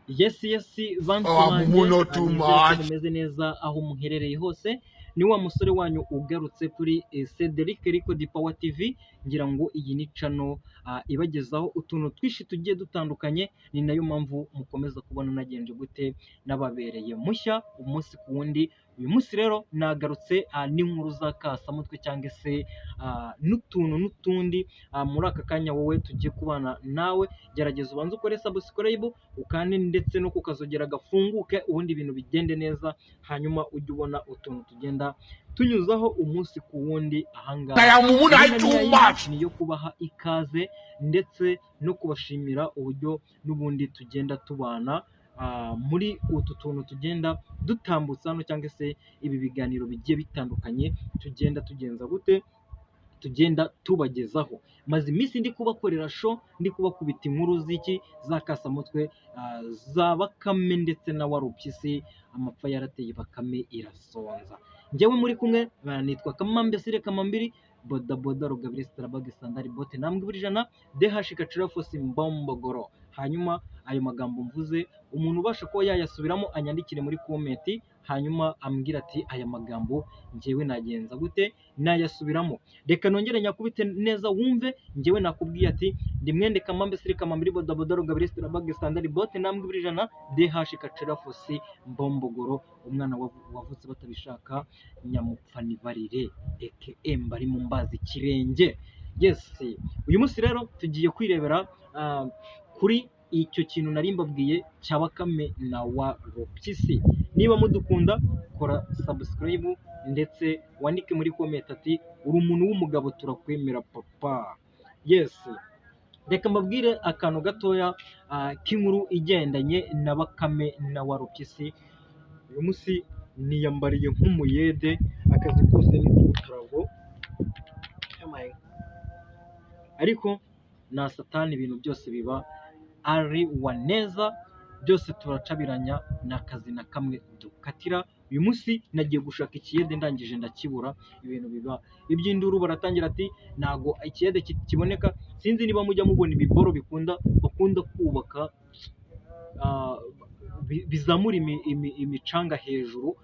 Yes, bantu Ah, banjye, muno too nizere ko much. mumeze neza aho muherereye hose. Ni wa musore wanyu ugarutse kuri Cedric Record Power TV. Ngira ngo iyi ni channel ibagezaho utuntu twinshi tugiye dutandukanye, ni nayo mpamvu mukomeza kubona nagenje gute nababereye mushya umunsi ku wundi. Uyu munsi rero nagarutse n'inkuru za kasamutwe cyangwa se n'utuntu n'utundi. Muri aka kanya wowe tugiye kubana nawe, gerageza ubanze ukore subscribe, ukande ndetse no kukazogera gafunguke, ubundi ibintu bigende neza, hanyuma ujye ubona utuntu tugenda tunyuzaho umunsi ku wundi ahangaha. I am mumu Gahunda too ni yayindi, much. ni iyo kubaha ikaze ndetse no kubashimira uburyo n'ubundi tugenda tubana muri utu tuntu tugenda dutambutsa hano, cyangwa se ibi biganiro bigiye bitandukanye tugenda tugenza gute, tugenda tubagezaho. Maze iminsi ndi kubakorera show, ndi kubakubita inkuru z'iki za kasamutwe, za Bakame ndetse na Warupyisi. Amapfa yarateye, Bakame irasonza. Njyewe muri kumwe nitwa Kamambe Sire Kamambiri, bodaboda Rugabire Starabag Sandari bote ntambwe ibiri ijana DH Kacira Fosi Mbombogoro. Hanyuma ayo magambo mvuze, umuntu ubasha kuba yayasubiramo anyandikire muri comment, hanyuma ambwira ati aya magambo njyewe nagenza gute nayasubiramo. Reka nongere nyakubite neza wumve. Njyewe nakubwiye ati ndi mwende Kamambe Sire Kamambiri, bodaboda Rugabire Starabag Sandari bote ntambwe ibiri ijana DH Kacira Fosi Mbombogoro, umwana wavutse batabishaka, nyamupfanibarire eke mbari mu mbazi kirenge. Yes, uyu munsi rero tugiye kwirebera kuri icyo kintu nari mbabwiye cya Bakame na Warupyisi. Niba mudukunda, kora subscribe ndetse wandike muri comment ati uri umuntu w'umugabo, turakwemera papa. Yes, reka mbabwire akantu gatoya k'inkuru igendanye na Bakame na Warupyisi. Uyu munsi niyambariye nk'umuyede, akazi kose ni tutarago, ariko na satani ibintu byose biba ari waneza, byose turacabiranya, ni akazi na kamwe dukatira. Uyu munsi nagiye gushaka ikiyede, ndangije ndakibura, ibintu biba iby'induru. Baratangira ati ntago ikiyede kiboneka. Sinzi niba mujya mubona ibiboro bakunda kubaka, bizamura imicanga hejuru,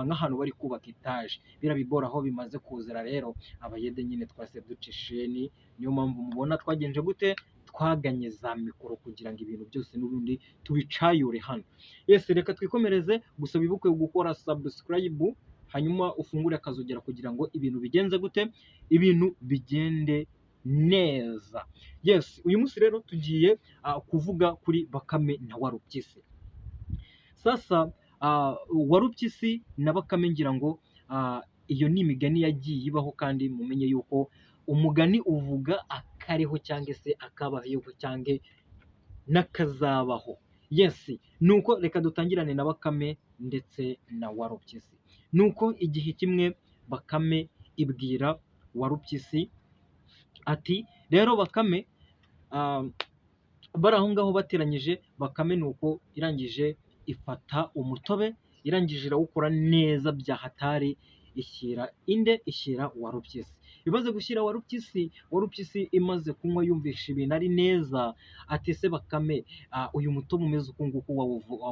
nk'ahantu bari kubaka etaje. Biriya biboro aho bimaze kuzura rero, abayede nyine twase duca isheni. Niyo mpamvu mubona twagenje gute, twaganye za mikoro kugira ngo ibintu byose n'ubundi tubicayure hano. Yes, reka twikomereze. Gusa wibuke gukora subscribe, hanyuma ufungure akazogera kugira ngo ibintu bigenze gute, ibintu bigende neza. Yes, uyu munsi rero tugiye kuvuga kuri Bakame na Warupyisi. Sasa Warupyisi na Bakame, ngira ngo iyo ni imigani yagiye ibaho, kandi mumenye yuko umugani uvuga akariho cyangwa se akabayeho cyangwa n'akazabaho. Yes, nuko reka dutangirane na Bakame ndetse na Warupyisi. Nuko igihe kimwe Bakame ibwira Warupyisi ati rero Bakame, bari aho ngaho bateranyije Bakame, nuko irangije ifata umutobe, irangije irawukora neza bya hatari, ishyira inde, ishyira Warupyisi. Imaze gushyira Warupyisi, Warupyisi imaze kunywa yumvisha ibintu ari neza, ati se Bakame, uyu mutobe umeze uku nguku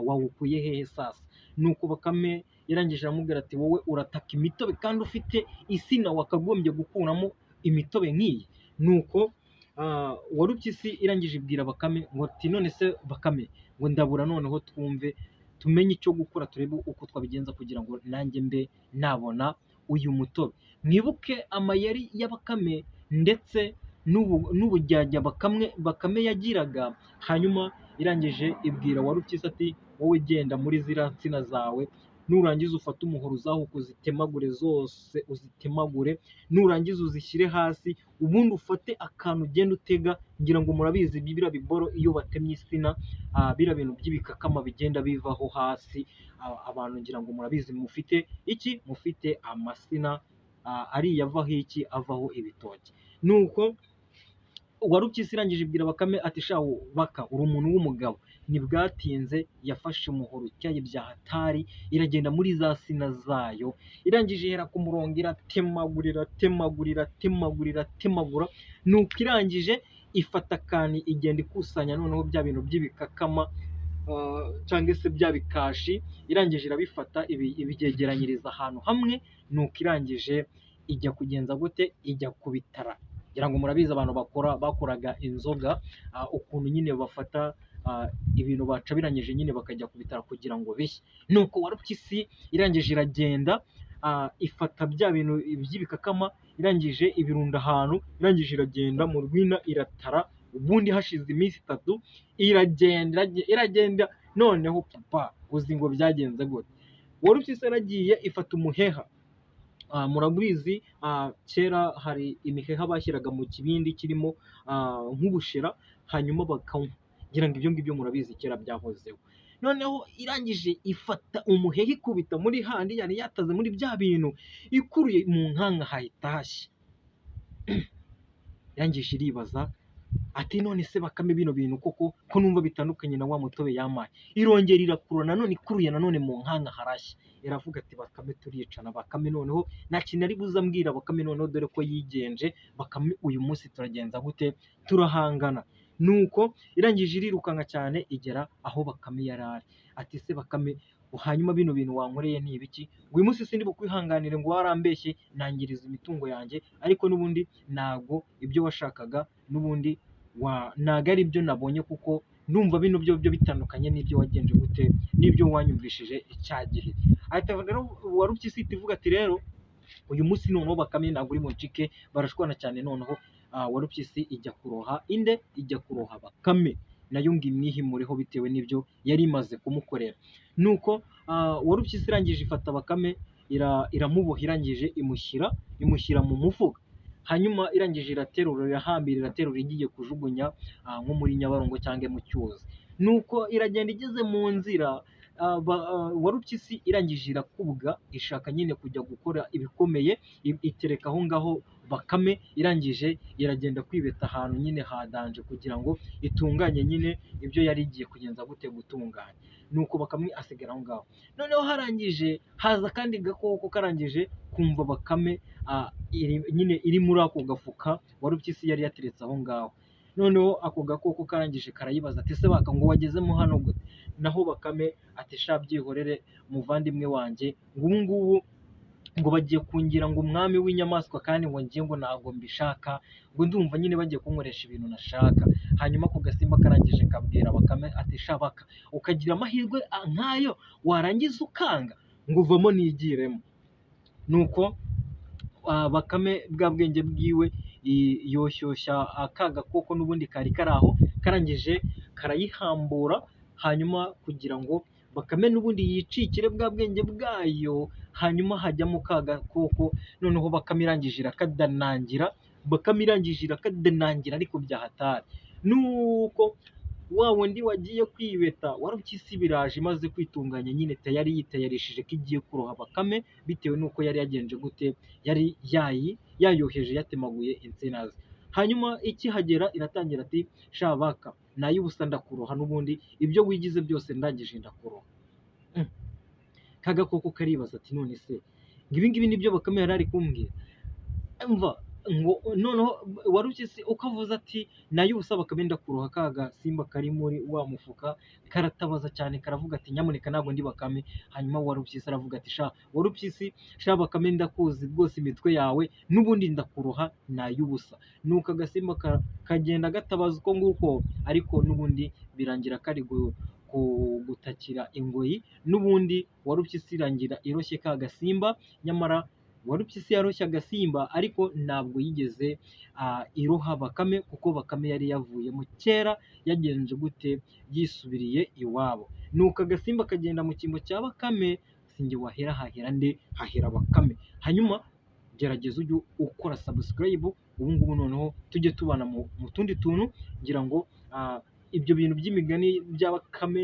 wawukuye hehe sasa? Nuko Bakame yarangije aramubwira ati wowe urataka imitobe kandi ufite isina wakagombye gukuramo imitobe nk'iyi. Nuko Warupyisi irangije ibwira Bakame ngo ati none se Bakame, ngo ndabura noneho twumve tumenye icyo gukora, turebe uko twabigenza kugira ngo nanjye mbe nabona uyu mutobe. Mwibuke amayeri ya Bakame ndetse n'ubujyajya Bakame yagiraga. Hanyuma irangije ibwira Warupyisi ati wowe genda muri ziriya nsina zawe, nurangiza ufate umuhoro uzahuke uzitemagure zose, uzitemagure, nurangiza uzishyire hasi, ubundi ufate akantu ugenda utega. Ngira ngo murabizi biriya biboro iyo batemye insina, biriya bintu by'ibikakama bigenda bivaho hasi. Abantu ngira ngo murabizi, mufite iki, mufite amasina, ariya avaho iki, avaho ibitoki. Nuko Warupyisi irangije ibwira Bakame ati shawo Baka, uri umuntu w'umugabo. Ntibwatinze yafashe umuhoro utyaye bya hatari, iragenda muri za sina zayo, irangije ihera ku murongo, iratemagura, iratemagura, iratemagura, iratemagura. Nuko irangije ifata akantu igenda ikusanya noneho bya bintu by'ibikakama, cyangwa se bya bikashi, irangije irabifata ibyegeranyiriza ahantu hamwe, nuko irangije ijya kugenza gute, ijya kubitara. Ngira ngo murabizi abantu bakoraga inzoga, ukuntu nyine bafata ibintu bacabiranyije nyine bakajya kubitara kugira ngo bishye. Nuko Warupyisi irangije iragenda ifata bya bintu by'ibikakama, irangije ibirunda ahantu, irangije iragenda mu rwina iratara, ubundi hashize iminsi 3 iragenda iragenda, noneho papa uzi ngo byagenze gute? Warupyisi yaragiye ifata umuheha. Murabizi kera hari imiheha bashyiraga mu kibindi kirimo nk'ubushera, hanyuma bakanywa. Ngira ngo ibyo ngibyo murabizi kera byahozeho. Noneho irangije ifata umuheha ikubita muri handi yari yataze muri bya bintu, ikuruye mu nkanka hahita hashya. Irangije iribaza ati none se Bakame bino bintu koko ko numva bitandukanye na wa mutobe yampaye. Irongera irakurura nanone, ikuruye nanone mu nkanka harashya. Iravuga ati Bakame turicana, Bakame noneho nta kintu ari buze ambwira, Bakame noneho dore ko yigenje, Bakame uyu munsi turagenza gute, turahangana. Nuko irangije irirukanka cyane igera aho Bakame yari ari. Ati se Bakame, hanyuma bino bintu wankoreye ni ibiki? Ngo uyu munsi sindi bukwihanganire, ngo warambeshye nangiriza imitungo yanjye, ariko n'ubundi ntago ibyo washakaga n'ubundi ntago ari byo nabonye, kuko ndumva bino byo bitandukanye n'ibyo wagenje gute, n'ibyo wanyumvishije icya gihe. Ahita rero Warupyisi ihita ivuga ati rero uyu munsi noneho Bakame ntabwo uri buncike, barashwana cyane. Noneho Warupyisi ijya kuroha inde, ijya kuroha Bakame, nayo ngo imwihimureho bitewe n'ibyo yari imaze kumukorera. Nuko Warupyisi irangije ifata Bakame iramuboha, irangije imushyira mu mufuka. Hanyuma irangije iraterura, irahambira, iraterura igiye kujugunya nko muri Nyabarongo cyangwa mu cyuzi. Nuko iragenda igeze mu nzira, Warupyisi irangije irakubwa, ishaka nyine kujya gukora ibikomeye, itereka aho ngaho Bakame, irangije iragenda kwibeta ahantu nyine hadanje kugira ngo itunganye nyine ibyo yari igiye kugenza gute gutunganya. Nuko Bakame asigara aho ngaho. Noneho harangije haza akandi gakoko karangije kumva Bakame nyine iri muri ako gafuka Warupyisi yari yateretse aho ngaho. Noneho ako gakoko karangije karayibaza ati se Baka, ngo wagezemo hano gute? Naho Bakame ati sha byihorere muvandimwe wanjye, ngo ubu ngubu ngo bagiye kungira ngo umwami w'inyamaswa, kandi ngo ngiye ngo ntabwo mbishaka, ngo ndumva nyine bagiye kunkoresha ibintu nashaka. Hanyuma ako gasimba karangije kabwira Bakame ati sha Baka, ukagira amahirwe nkayo warangiza ukanga, ngo uvamo nigiremo. Nuko Bakame bwa bwenge bwiwe yoshyushya aka gakoko n'ubundi kari kari aho, karangije karayihambura, hanyuma kugira ngo Bakame n'ubundi yicikire bwa bwenge bwayo, hanyuma hajyamo ka gakoko. Noneho Bakame irangije irakadanangira, Bakame irangije irakadanangira ariko byahatari. Nuko wa wundi wagiye kwibeta Warupyisi biraje imaze kwitunganya nyine, tayari yitayarishije ko igiye kuroha Bakame, bitewe n'uko yari yagenje gute, yari yayoheje yatemaguye insina ze. Hanyuma ikihagera iratangira ati sha Baka, nay'ubusa ndakuroha n'ubundi ibyo wigize byose ndangije ndakuroha. Ka gakoko karibaza ati none se ngo ibi ngibi nibyo Bakame yari ari kumbwira? Umva ngo noneho Warupyisi uko avuze ati nay'ubusa Bakame ndakuroha, ka gasimba kari muri wa mufuka karatabaza cyane karavuga ati nyamuneka ntabwo ndi Bakame. Hanyuma Warupyisi aravuga ati sha Warupyisi, sha Bakame ndakuzi rwose imitwe yawe, n'ubundi ndakuroha nay'ubusa. Nuko agasimba kagenda gatabaza uko nguko, ariko n'ubundi birangira kari gutakira ingoyi. N'ubundi Warupyisi irangira iroshye ka gasimba, nyamara Warupyisi yaroshye agasimba ariko ntabwo yigeze iroha Bakame, kuko Bakame yari yavuyemo kera, yagenje gute, yisubiriye iwabo. Nuko agasimba kagenda mu cyimbo cya Bakame, sinjye wahera hahera nde, hahera Bakame. Hanyuma gerageza ujye ukora subscribe ubu ngubu, noneho tujye tubana mu tundi tuntu, ngira ngo ibyo bintu by'imigani bya Bakame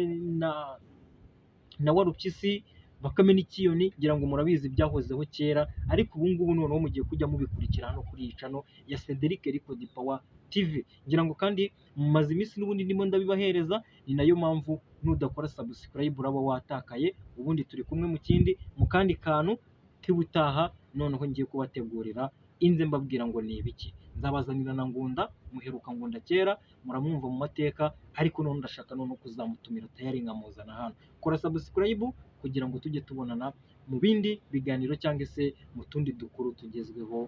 na Warupyisi, Bakame n'ikiyoni, ngira ngo murabizi byahozeho kera, ariko ubu ngubu noneho mugiye kujya mubikurikira hano kuri iyi channel ya Cedric Record Power TV. Ngira ngo kandi mumaze iminsi n'ubundi ndimo ndabibahereza, ni nayo mpamvu nudakora subscribe uraba watakaye. Ubundi turi kumwe mu kindi, mu kandi kantu k'ubutaha, noneho ngiye kubategurira inze mbabwira ngo ni ibiki. Nzabazanira na Ngunda, muheruka Ngunda kera, muramwumva mu mateka, ariko none ndashaka noneho kuzamutumira tayari nkamuzana hano. Kora subscribe kugira ngo tujye tubonana mu bindi biganiro cyangwa se mu tundi dukuru tugezweho.